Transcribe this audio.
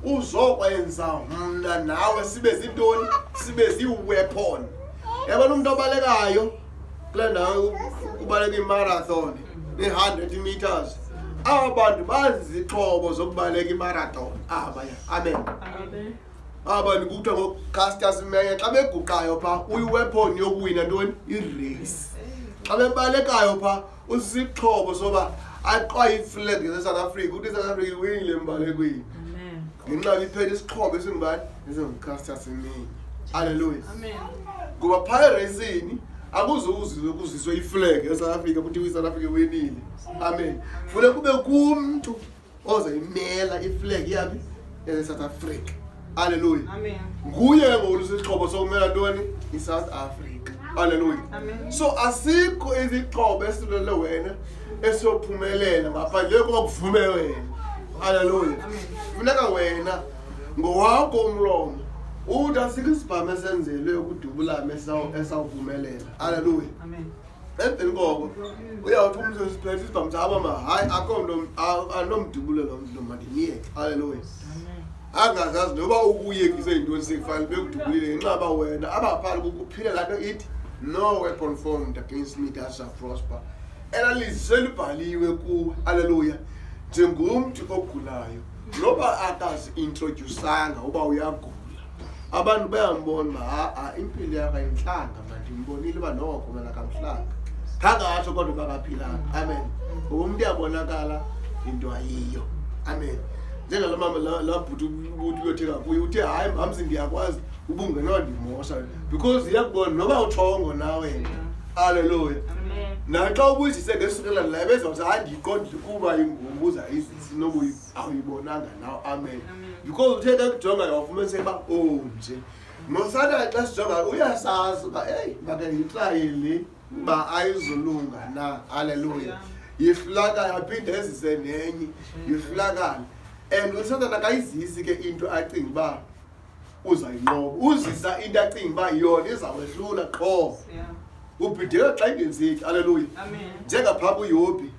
Uzokwenza mna nawe sibe zintoni? Sibe zii-weapon. Yabona umntu obalekayo kule ndawo kubaleka imarathon, i-100 meters. Aba bantu bazizixhobo zokubaleka imarathon abaya. Amen. Amen. Aba bantu kuthiwa ngoCaster Semenya, xa beguqayo phaa uyi-weapon yokuwina ntoni? I-race. Xa bebalekayo phaa usisixhobo soba aqwaye iflag yaseSouth Africa, ukuthi iSouth Africa iwinile embalekweni. Amen. Ngenxa yoba iphethe isixhobo esingubani? EsinguCaster Semenya. Halleluya. Amen. Ngoba phaa ereyisini akuzuzizwe kuziswe iflag yaseSouth Africa kuthiwa iSouth Africa iwinile. Amen. Funeka kube kumntu ozoyimela iflag yaphi? YaseSouth Africa. Halleluya. Amen. Nguye ke ngoku isixhobo sokumela ntoni? ISouth Africa. Halleluya. Amen. So asikho isixhobo esilele wena esiyophumelela ngaphandle kokuba kuvume wena. Halleluya. Amen. Funeka wena ngowakho umlomo uthi asikho isibhamu esenzelwe ukudubulama esawuphumelela. Halleluya. Amen. Emveni koko uyawuthi umntu siphethe isibhamu sabo ma hayi akho mntu anomdubulo lo mntu, mandimyeke. Halleluya. Angazazi noba ukuyekise yintoni, sekufanele bekudubulile ngenxa yoba wena abaphali kukuphila laa nto ithi no weapon formed against me that shall prosper. Elaa lizwi selibhaliwe kuwe. Halleluya. Njengomntu ogulayo, noba akazi-introdyusanga uba uyagula, abantu bayambona uba ha-a impilo yakho ayintlanga, mandimbonile uba noko mna akamhlanga, khangatsho kodwa uba akaphilanga. Amen. Ngoba umntu uyabonakala into ayiyo. Amen. Njengalo mama laa bhuti ubuthi uyothenga kuye, uthe hayi mamzi ndiyakwazi ubungenondimosha because iyakubona noba utshongo na wena. Halleluya. Amen. Naxa ubuyizise ngesukela la bezawuthi hayi ndiyiqondile kuba ingumbuza izisi noba awuyibonanga naw. Amen. Because uthe xa kujonga wafumaniseka uba onje nosathane xa sijonga uyasazi uba eyi make ndiyitraye le uba ayizulunga na. Halleluya. Yihlulakala aphinde ezise nenye yihlulakala, and usathane akayizisi ke into acinga uba uzayinqoba, uzisa into acinga uba yona izawuhlula qho. Ubhideka xa ingenzeki. Halleluya. Amen. Njengaphaa kuYobhi.